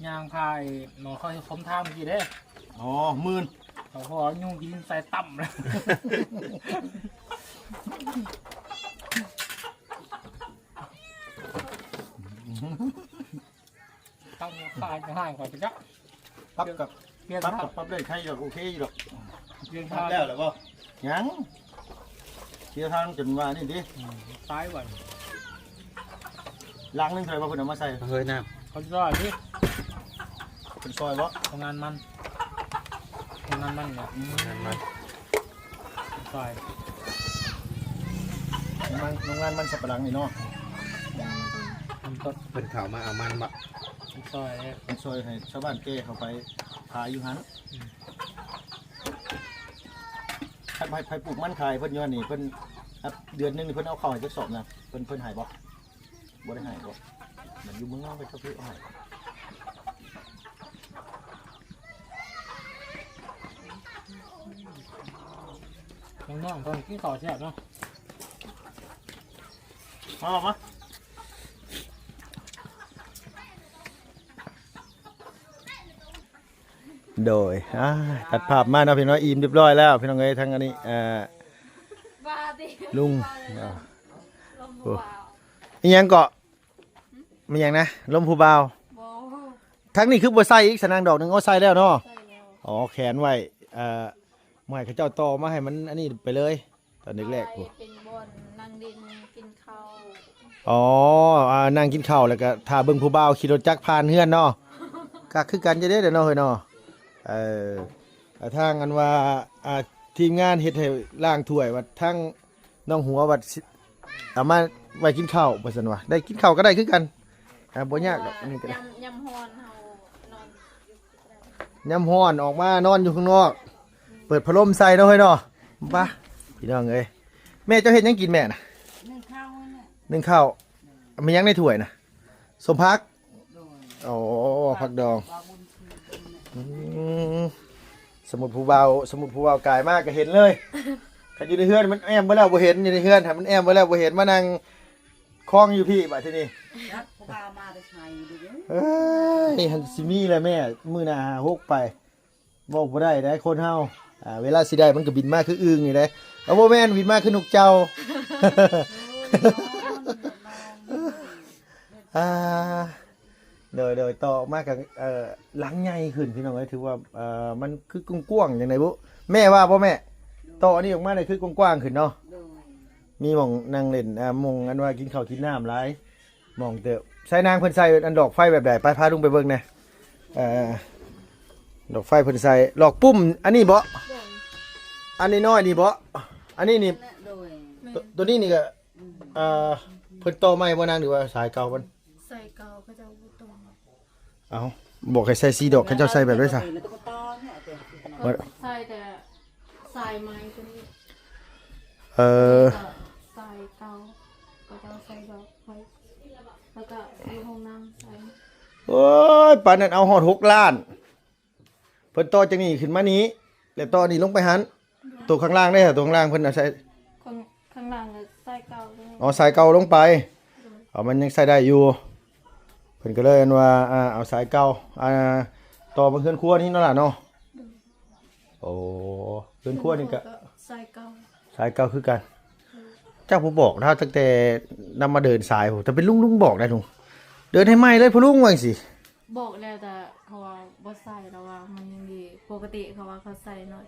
ຍ່າງພາໄອ້ໝໍເຂົາເຮັດຄົມທາງເມື່ອກີ້ເດ້. ອໍ ມື່ນ ເຂົາພໍຍຸງກິນໃສ່ຕ່ຳແລ້ວ. ຕັ້ງຂາຍກໍຫາຍຂ້ອຍໄປຈັກ. ປັບກັບ ປ່ຽນ ປັບກັບປັບໄດ້ໃຊ້ດອກ ໂອເຄຢູ່ດອກ. ປ່ຽນ ປັບແລ້ວແລ້ວບໍ່? ຍັງ ເສຍທາງຈົນວ່ານີ້ຕິ. ອືມ ຕາຍບັດ. ລັງໜຶ່ງເທົ່າໃດບໍ່ ເພິ່ນເອົາມາໃສ່? ເຮີຍ ນ້ຳ ເຂົາຊິຊ່ອຍຕິ. ເພິ່ນຊ່ອຍບໍ່? ໂຮງງານມັນ ໂຮງງານມັນເນາະ. ອືມ ໂຮງງານມັນ ຊ່ອຍ ໂຮງງານ ໂຮງງານມັນສຳປະຫຼັງນີ້ເນາະ. ມັນຕົ້ນ ເພິ່ນເຂົ້າມາເອົາມັນບໍ່? ມັນຊ່ອຍເດ້ ມັນຊ່ອຍໃຫ້ຊາວບ້ານແກ່ເຂົ້າໄປຂາຍຢູ່ຫັ້ນ. ອືມ ຄັນໃຜ ໃຜປູກມັນຂາຍເພິ່ນຢູ່ຫັ້ນນີ້ ເພິ່ນ ເດືອນໜຶ່ງນີ້ເພິ່ນເອົາເຂົ້າໃຫ້ຈັກສອບນະ? ເພິ່ນ ເພິ່ນໃຫ້ບໍ່? ບໍ່ໄດ້ໃຫ້ບໍ່? ມັນຢູ່ເມືອງນອກໄປເຂົາຄືເອົາໃຫ້. ນ້ອງໆ ເພິ່ນກິນເຂົ້າແຊບເນາະ. ມາ ມາ ມາ. ໂດຍ ອ່າ ຕັດພາບມາເນາະ ພີ່ນ້ອງ ອີ່ມຮຽບຮ້ອຍແລ້ວ ພີ່ນ້ອງເອີຍ. ທາງອັນນີ້ ເອີ ວ່າຕິ ລຸງ ອ່າ ລົມຜູ້ບ່າວ ອີ່ຫຍັງເກາະ? ແມ່ນຫຍັງນະ? ລົມຜູ້ບ່າວ. ບໍ່ ທາງນີ້ຄືບໍ່ໃສ່ອີກ ສະນາງດອກໜຶ່ງ. ອໍ ໃສ່ແລ້ວເນາະ. ໃສ່ແລ້ວ. ອໍ ແຂນໄວ້ ເອີ ໝາຍເຂົາເຈົ້າຕໍ່ມາໃຫ້ມັນອັນນີ້ໄປເລີຍ ຕອນແລກໆ ໃສ່ ພຸ້ນ ເປັນບ່ອນນັ່ງຫຼິ້ນກິນເຂົ້າ. ອໍ ອ່າ ນັ່ງກິນເຂົ້າ ແລ້ວກໍຖ້າເບິ່ງຜູ້ບ່າວຂີ່ລົດຈັກຜ່ານເຮືອນເນາະ. ກໍຄືກັນຢູ່ເດ້ເນາະ ເຮີຍເນາະ. ເອີ ທາງອັນວ່າ ອ່າ ທີມງານເຮັດໃຫ້ລ້າງຖ້ວຍ ວ່າທາງ ນ້ອງຫົວວ່າຊິເອົາມາໄວ້ກິນເຂົ້າ ວ່າຊັ້ນວ່າ. ໄດ້ ກິນເຂົ້າກໍໄດ້ຄືກັນ ອ່າ ບໍ່ຍາກດອກ. ອັນນີ້ກໍໄດ້ ຍາມ ຍາມຮ້ອນເຮົານອນຢູ່ ຍາມຮ້ອນອອກມານອນຢູ່ຂ້າງນອກ ເປີດພັດລົມໃສ່ເນາະ ເຮີຍເນາະ. ປະ ພີ່ນ້ອງເອີຍ ແມ່ເຈົ້າເຮັດຫຍັງກິນແມ່ນະ? ໜຶ້ງເຂົ້ານັ້ນແຫຼະ ໜຶ້ງເຂົ້າ. ແມ່ນຫຍັງໃນຖ້ວຍນະ? ສົ້ມຜັກ. ໂດຍ. ອໍ ຜັກດອງ. ອືມ ສະມຸດຜູ້ບ່າວ ສະມຸດຜູ້ບ່າວກາຍມາກໍເຫັນເລີຍ. ຄັນຢູ່ໃນເຮືອນມັນແອ້ມໄວ້ແລ້ວບໍ່ເຫັນ ຢູ່ໃນເຮືອນຫັ້ນມັນແອ້ມໄວ້ແລ້ວບໍ່ເຫັນ ມານັ່ງຄອງຢູ່ພີ້ບາດທີນີ້. ຈັກຜູ້ບ່າວມາແຕ່ໃສຢູ່ເດີ. ເອີຍ ຫັ້ນຊິມີແຫຼະແມ່ ມື້ໜ້າຫາຫົກໄປ. ເວົ້າບໍ່ໄດ້ເດ້ຄົນເຮົາ ອ່າ ເວລາຊິໄດ້ມັນກໍບິນມາຄືອຶ່ງນີ້ເດ້. ເອົາ ບໍ່ແມ່ນ ບິນມາຄືນົກເຈົ້າ. ອ່າ ໂດຍ ໂດຍ ຕໍ່ອອກມາກໍ ເອີ ຫຼັງໃຫຍ່ຂຶ້ນພີ່ນ້ອງເອີຍ ຖືວ່າ ເອີ ມັນຄືກວ້າງໆ ຈັ່ງໃດບຸ ແມ່ວ່າບໍ່ແມ່? ຕໍ່ອັນນີ້ອອກມານີ້ຄືກວ້າງໆ ຂຶ້ນເນາະ ໂດຍ ມີໝ່ອງນັ່ງຫຼິ້ນ ອ່າ ໝ່ອງອັນວ່າກິນເຂົ້າກິນນ້ຳຫຼາຍ ໝ່ອງເຕີບ. ໃສ່ນາງເພິ່ນໃສ່ອັນດອກໄຟແບບໃດ? ໄປ ພາລຸງໄປເບິ່ງແດ່. ເອີ ດອກໄຟເພິ່ນໃສ່ ດອກປຸ້ມ ອັນນີ້ບໍ? ໂດຍ ອັນນ້ອຍໆ ນີ້ບໍ? ອັນນີ້ນີ້ ໂດຍ ໂຕ ໂຕນີ້ນີ້ກໍ ອືມ ອ່າ ເພິ່ນຕໍ່ໃໝ່ບໍ່ນາງ ຫຼືວ່າສາຍເກົ່າມັນ? ສາຍເກົ່າ ເຂົາເຈົ້າບໍ່ຕໍ່. ເອົ້າ ບອກໃຫ້ໃສ່ສີ່ດອກ ເຂົາເຈົ້າໃສ່ແບບໃດຊະ? ໃສ່ແຕ່ສາຍໄມ້ຕົວນີ້ ເອີ ສາຍເກົ່າ ເຂົາເຈົ້າໃສ່ດອກໄມ້ ແລ້ວກໍຢູ່ຫ້ອງນ້ຳໃສ່. ໂອ້ຍ ປານນັ້ນເອົາຮອດຫົກລ້ານ. ເພິ່ນຕໍ່ຈາກນີ້ຂຶ້ນມານີ້ ແລ້ວຕໍ່ນີ້ລົງໄປຫັ້ນ. ໂຕຂ້າງລ່າງເດ້ ໂຕຂ້າງລ່າງເພິ່ນເອົາໃສ່ ຂ້າງ ຂ້າງລ່າງກໍສາຍເກົ່າເລີຍ. ອໍ ສາຍເກົ່າລົງໄປ. ໂດຍ ອໍ ມັນຍັງໃຊ້ໄດ້ຢູ່. ເພິ່ນກໍເລີຍອັນວ່າ ອ່າ ເອົາສາຍເກົ່າ ອ່າ ຕໍ່ມາເຮືອນຄົວນີ້ເນາະຫຼ້າເນາະ. ໂດຍ ໂອ້ ເຮືອນຄົວນີ້ກໍ ສາຍເກົ່າ ສາຍເກົ່າຄືກັນ. ເຈົ້າບໍ່ບອກລາວຕັ້ງແຕ່ນຳມາເດີນສາຍພຸ້ນ ຖ້າເປັນລຸງ ລຸງບອກໄດ້ລຸງ ເດີນໃຫ້ໃໝ່ເລີຍພໍ່ລຸງ ວ່າຈັ່ງຊີ້. ບອກແລ້ວ ແຕ່ເຂົາວ່າບໍ່ໃສ່ ແລ້ວວ່າມັນຍັງດີ ປົກກະຕິເຂົາວ່າເຂົາໃສ່ເນາະ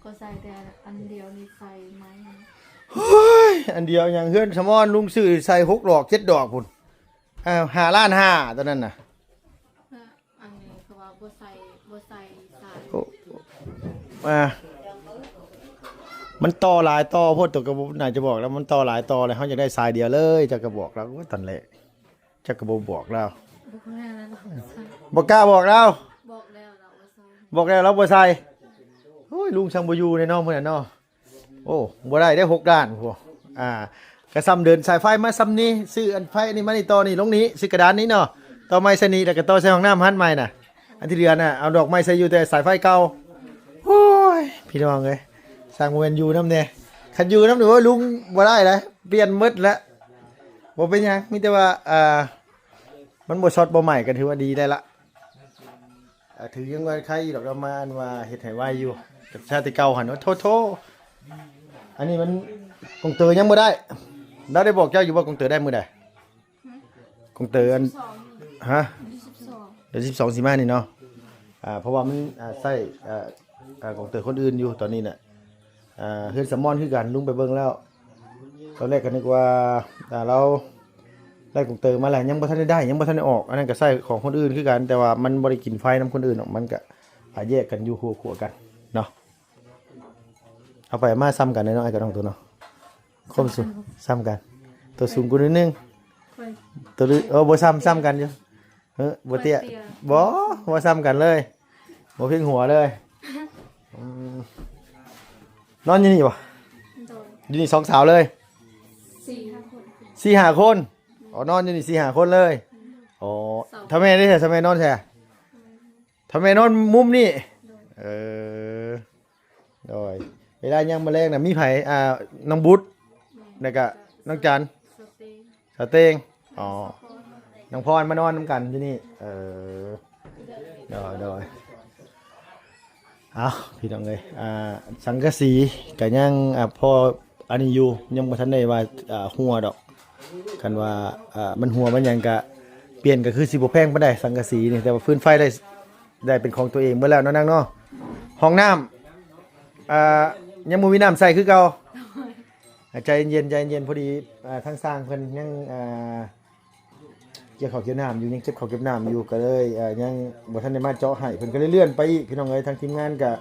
ເຂົາໃສ່ແຕ່ອັນດຽວນີ້ ໃສ່ໄມ້. ໂອ້ຍ ອັນດຽວຫຍັງ ເຮືອນສະໝອນລຸງຊື້ໃສ່ຫົກດອກເຈັດດອກພຸ້ນ ເອີ ຫ້າລ້ານຫ້າ ຕອນນັ້ນນະ. ອັນນີ້ເຂົາວ່າບໍ່ໃສ່ ບໍ່ໃສ່ສາຍ ໂອ້ ອ່າ ມັນຕໍ່ຫຼາຍຕໍ່ໂພດ ໂຕກໍບໍ່ໜ້າຈະບອກແລ້ວ ມັນຕໍ່ຫຼາຍຕໍ່ແລ້ວ ເຮົາຢາກໄດ້ສາຍດຽວເລີຍ ເຈົ້າກໍບອກລາວ ໂອ້ຍ ຕອນແລກ ເຈົ້າກໍບໍ່ບອກລາວ ບໍ່ແມ່ນແລ້ວ ບໍ່ກ້າບອກລາວ ບອກແລ້ວລາວບໍ່ໃສ່ ບອກແລ້ວລາວບໍ່ໃສ່. ໂອ້ຍ ລຸງຊ່າງບໍ່ຢູ່ແນ່ເນາະ ມື້ນັ້ນເນາະ. ໂອ້ ບໍ່ໄດ້ເດ້ ຫົກລ້ານພຸ້ນ ອ່າ ກະຊ່ຳເດີນສາຍໄຟມາຊ່ຳນີ້ ຊື້ອັນໄຟອັນນີ້ມານີ້ ຕໍ່ນີ້ລົງນີ້ ຊື້ກະດານນີ້ເນາະ ຕໍ່ໄມ້ໃສ່ນີ້ ແລ້ວກໍຕໍ່ໃສ່ຫ້ອງນ້ຳຫັ້ນໃໝ່ນະ. ອັນທີ່ເຫຼືອນະ ເອົາດອກໄມ້ໃສ່ຢູ່ແຕ່ສາຍໄຟເກົ່າ. ໂອ້ຍ ພີ່ນ້ອງເອີຍ ຊ່າງບໍ່ແມ່ນຢູ່ນຳແດ່ ຄັນຢູ່ນຳນີ້ ໂອ້ຍ ລຸງບໍ່ໄດ້ແຫຼະ ປ່ຽນໝົດແຫຼະ. ບໍ່ເປັນຫຍັງ ມີແຕ່ວ່າ ອ່າ ມັນບໍ່ຊັອດບໍ່ໄໝ້ ກໍຖືວ່າດີໄດ້ລະ. ອ່າ ຖືຍັງວ່າໄຄຢູ່ດອກ ເຮົາມາອັນວ່າເຮັດໃຫ້ໄວຢູ່ ຈາກຊາດແຕ່ເກົ່າຫັ້ນ. ໂອ້ໂທ ອັນນີ້ມັນ ກົງເຕີຍັງບໍ່ໄດ້ ລາວໄດ້ບອກເຈົ້າຢູ່ບໍ່ ກົງເຕີໄດ້ມື້ໃດ? ກົງເຕີອັນ ຮະ? ເດືອນສິບສອງ ເດືອນສິບສອງຊິມານີ້ເນາະ. ອ່າ ເພາະວ່າມັນ ອ່າ ໃຊ້ ອ່າ ກົງເຕີຄົນອື່ນຢູ່ຕອນນີ້ນະ. ອ່າ ເຮືອນສະໝອນຄືກັນ ລຸງໄປເບິ່ງແລ້ວ ຕອນແລກກໍນຶກວ່າ ອ່າ ລາວໄດ້ກົງເຕີມາແລ້ວ ຍັງບໍ່ທັນໄດ້ໄດ້ ຍັງບໍ່ທັນໄດ້ອອກ. ອັນນັ້ນກໍໃຊ້ຂອງຄົນອື່ນຄືກັນ ແຕ່ວ່າມັນບໍ່ໄດ້ກິນໄຟນຳຄົນອື່ນດອກ ມັນກໍ ອ່າ ແຍກກັນຢູ່ຄົວກັນເນາະ. ເອົາໄປເອົາມາຊ່ຳກັນເນາະ ອ້າຍກັບນ້ອງໂຕເນາະ ຄວາມສູງຊ່ຳກັນ ໂຕສູງກວ່າໜ້ອຍໜຶ່ງ ໂຕ ເອີ ບໍ່ຊ່ຳ ຊ່ຳກັນຢູ່. ເອີ ບໍ່ເຕ້ຍ ບໍ່ ບໍ່ຊ່ຳກັນເລີຍ ບໍ່ພຽງຫົວເລີຍ. ອືມ ນອນຢູ່ນີ້ບໍ່? ໂດຍ ຢູ່ນີ້ສອງສາວເລີຍ ສີ່ຫ້າຄົນ ສີ່ຫ້າຄົນ. ອໍ ນອນຢູ່ນີ້ສີ່ຫ້າຄົນເລີຍ. ອໍ ຖ້າແມ່ເດ້ ຖ້າແມ່ນອນໃສ? ຖ້າແມ່ນອນມຸມນີ້. ໂດຍ ເອີ ໂດຍ ເວລາຍາມມື້ແລງນະ ມີໃຜ? ອ່າ ນ້ອງບຸດ ແມ່ນ ແລ້ວກະນ້ອງຈັນ ສາວເຕັງ ສາວເຕັງ. ອໍ ນ້ອງພອນມານອນນຳກັນຢູ່ນີ້. ເອີ ໂດຍ ໂດຍ. ເອົາ ພີ່ນ້ອງເອີຍ ອ່າ ສັງກະສີກະຍັງ ອ່າ ພໍອັນນີ້ຢູ່ ຍັງບໍ່ທັນໄດ້ວ່າ ອ່າ ຮົ່ວດອກ. ຄັນວ່າ ອ່າ ມັນຮົ່ວມັນຫຍັງກະປ່ຽນ ກະຄືຊິບໍ່ແພງປານໃດ ສັງກະສີນີ້. ແຕ່ວ່າຟືນໄຟໄດ້ ໄດ້ເປັນຂອງຕົວເອງເບິດແລ້ວເນາະນາງເນາະ. ຫ້ອງນ້ຳ ອ່າ ຍັງບໍ່ມີນ້ຳໃຊ້ຄືເກົ່າ. ໃຈເຢັນໆ ໃຈເຢັນໆ ພໍດີ ອ່າ ທາງຊ່າງເພິ່ນຍັງ ອ່າ ກ່ຽວເຂົ້າກ່ຽວນ້ຳຢູ່ ຍັງເກັບເຂົ້າເກັບນ້ຳຢູ່ ກໍເລີຍ ອ່າ ຍັງບໍ່ທັນໄດ້ມາເຈາະໃຫ້ ເພິ່ນກໍເລີຍເລື່ອນໄປອີກ ພີ່ນ້ອງເອີຍ. ທາງທີມງານກໍ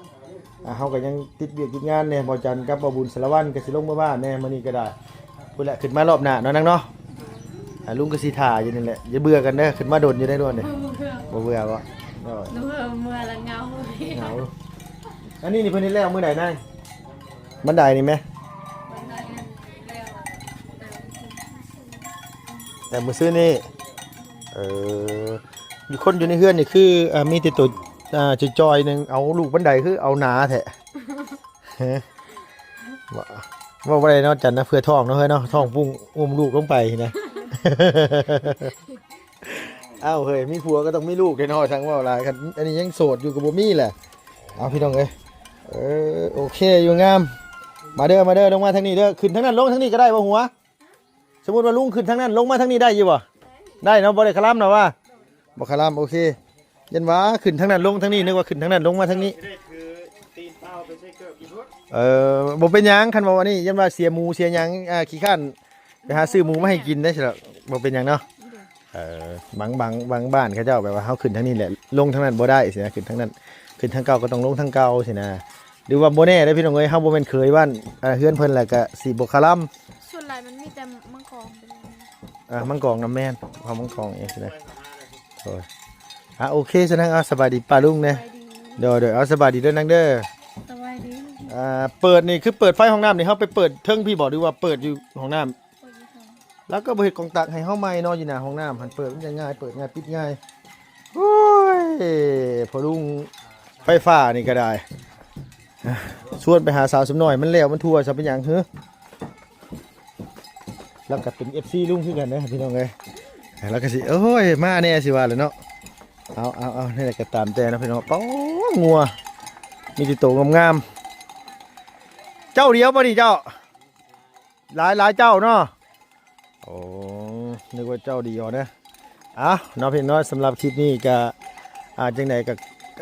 ອ່າ ເຮົາກໍຍັງຕິດວຽກຕິດງານແດ່ ບໍ່ຈັນກັບບໍ່ບຸນສາລະວັນກໍຊິລົງເມືອບ້ານແດ່ ມື້ນີ້ກໍໄດ້. ພຸ້ນແຫຼະ ຂຶ້ນມາລອບໜ້າເນາະນາງເນາະ. ອ່າ ລຸງກໍຊິຖ້າຢູ່ນີ້ແຫຼະ ຢ່າເບື່ອກັນເດີ ຂຶ້ນມາດົນຢູ່ໄດ້ດ້ວຍນີ້. ບໍ່ເບື່ອ ບໍ່ເບື່ອບໍ່? ໂດຍ ເມື່ອ ເມື່ອລະເຫງົາ ເຫງົາ. ອັນນີ້ນີ້ເພິ່ນເຮັດແລ້ວມື້ໃດນາງ? ບັນໄດນີ້ແມ? ບັນໄດນັ້ນແລ້ວ ແຕ່ມື້ຊືນນີ້. ເອີ ມີຄົນຢູ່ໃນເຮືອນນີ້ຄື ອ່າ ມີແຕ່ໂຕ ອ່າ ຈ່ອຍໆ ໜຶ່ງ ເອົາລູກບັນໄດຄືເອົາໜາແທ້. ຮະ ເວົ້າ ເວົ້າບໍ່ໄດ້ເນາະຈັນນະ ເພື່ອທ້ອງເນາະເຮີຍເນາະ ທ້ອງປຸ້ງ ອຸ້ມລູກລົງໄປນະ. ເອົ້າ ເຮີຍ ມີຜົວກໍຕ້ອງມີລູກເດ້ເນາະ ຊ່າງເວົ້າຫຼາຍ. ຄັນອັນນີ້ຍັງໂສດຢູ່ກໍບໍ່ມີແຫຼະ. ເອົາ ພີ່ນ້ອງເອີຍ ເອີ ໂອເຄ ຢູ່ງາມ. ມາເດີ ມາເດີ ລົງມາທາງນີ້ເດີ ຂຶ້ນທາງນັ້ນລົງທາງນີ້ກໍໄດ້ບໍ່ຫົວ? ສົມມຸດວ່າລຸງຂຶ້ນທາງນັ້ນ ລົງມາທາງນີ້ໄດ້ຢູ່ບໍ່? ໄດ້ເນາະ ບໍ່ໄດ້ຄະລຳເນາະວ່າ. ບໍ່ຄາລຳ ໂອເຄ. ຢ້ານວ່າຂຶ້ນທາງນັ້ນລົງທາງນີ້ ນຶກວ່າຂຶ້ນທາງນັ້ນລົງມາທາງນີ້. ຊິໄດ້ຖືຕີນເປົ່າໄປໃສ່ເກີບຢູ່ພຸ້ນ. ເອີ ບໍ່ເປັນຫຍັງ ຄັນວ່າອັນນີ້ ຢ້ານວ່າເສຍໝູເສຍຫຍັງ ອ່າ ຂີ້ຄ້ານໄປຫາຊື້ໝູມາໃຫ້ກິນໄດ້ຊັ້ນດອກ ບໍ່ເປັນຫຍັງເນາະ. ເອີ ບາງ ບາງ ບາງບ້ານເຂົາເຈົ້າແບບວ່າເຮົາຂຶ້ນທາງນີ້ແຫຼະ ລົງທາງນັ້ນບໍ່ໄດ້ຊີ້ນະ ຂຶ້ນທາງນັ້ນ ຂຶ້ນທາງເກົ່າກໍຕ້ອງລົງທາງເກົ່າຊີ້ນະ. ຫຼືວ່າບໍ່ແນ່ເດ້ພີ່ນ້ອງເອີຍ ເຮົາບໍ່ແມ່ນເຂີຍບ້ານ ເອີ ເຮືອນເພິ່ນ ແລ້ວກະຊິບໍ່ຄາລຳ. ສ່ວນຫຼາຍມັນມີແຕ່ມັງກອງເປັນ ອ່າ ມັງກອງນຳແມ່ນ ເຮົາມັງກອງເອງຊີ້ນະ. ໂອ້ຍ ອ່າ ໂອເຄຊັ້ນນາງ ເອົາ ສະບາຍດີປ້າລຸງແດ່. ສະບາຍດີ. ໂດຍໆ ເອົາ ສະບາຍດີເດີນາງເດີ. ສະບາຍດີ. ອ່າ ເປີດນີ້ຄືເປີດໄຟຫ້ອງນ້ຳນີ້ ເຮົາໄປເປີດເທິງພີ້ບໍ່ ຫຼືວ່າເປີດຢູ່ຫ້ອງນ້ຳ? ເປີດຢູ່ເທິງ. ລາວກໍບໍ່ເຮັດກອງຕັກໃຫ້ເຮົາໃໝ່ເນາະ ຢູ່ໜ້າຫ້ອງນ້ຳຫັ້ນ ເປີດມັນຈະງ່າຍ ເປີດງ່າຍ ປິດງ່າຍ. ໂອ້ຍ ພໍ່ລຸງໄຟຟ້ານີ້ກໍໄດ້ ຊວນໄປຫາສາວສົມນ້ອຍ ມັນແລ້ວມັນທົ່ວຊະເປັນຫຍັງຫື? ລາວກໍເປັນເອັຟຊີລຸງຄືກັນເດີພີ່ນ້ອງເອີຍ ລາວກໍຊິ ໂອ້ຍ ມາແດ່ຊິວ່າແຫຼະເນາະ. ເອົາ ເອົາ ເອົາ ແນວໃດກໍຕາມແຕ່ເນາະພີ່ນ້ອງ. ປ້າ ງົວ ມີແຕ່ໂຕງາມໆ. ເຈົ້າດຽວບໍ່ນີ້ເຈົ້າ? ຫຼາຍ ຫຼາຍເຈົ້າເນາະ. ໂອ້ ນຶກວ່າເຈົ້າດຽວນະ. ເອົາເນາະພີ່ນ້ອງເນາະ ສຳລັບຄລິບນີ້ກໍ ອ່າ ຈັ່ງໃດກໍ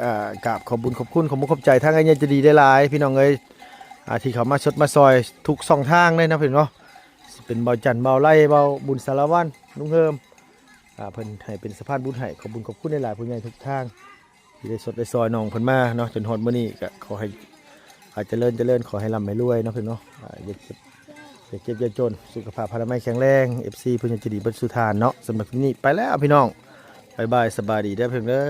ອ່າ ກາບຂອບບຸນຂອບຄຸນ ຂອບມຸກຂອບໃຈທາງອ້າຍໃຫຍ່ໃຈດີຫຼາຍໆ ພີ່ນ້ອງເອີຍ ອ່າ ທີ່ເຂົ້າມາຊົດມາຊ່ອຍທຸກຊ່ອງທາງເລີຍເນາະພີ່ນ້ອງເນາະ. ຊິເປັນບ່າວຈັນ ບ່າວໄລ ບ່າວບຸນ ສາລະວັນ ລຸງເຮີມ ອ່າ ເພິ່ນໃຫ້ເປັນສະພານບຸນໃຫ້ ຂອບບຸນຂອບຄຸນຫຼາຍໆ ຜູ້ໃຫຍ່ທຸກທາງ ທີ່ໄດ້ຊົດໄດ້ຊ່ອຍນ້ອງເພິ່ນມາເນາະ ຈົນຮອດມື້ນີ້ ກໍຂໍໃຫ້ ອ່າ ຈະເລີນ ຈະເລີນ ຂໍໃຫ້ລ່ຳໃຫ້ລວຍເນາະພີ່ນ້ອງເນາະ. ອ່າ ຢ່າເຈັບ ຢ່າເຈັບຢ່າຈົນ ສຸຂະພາບພະລາໄມແຂງແຮງ ເອັຟຊີ ຜູ້ໃຫຍ່ໃຈດີເບິດສູ່ທ່ານເນາະ. ສຳລັບຄລິບນີ້ໄປແລ້ວພີ່ນ້ອງ ບາຍບາຍ ສະບາຍດີເດີພີ່ນ້ອງເດີ.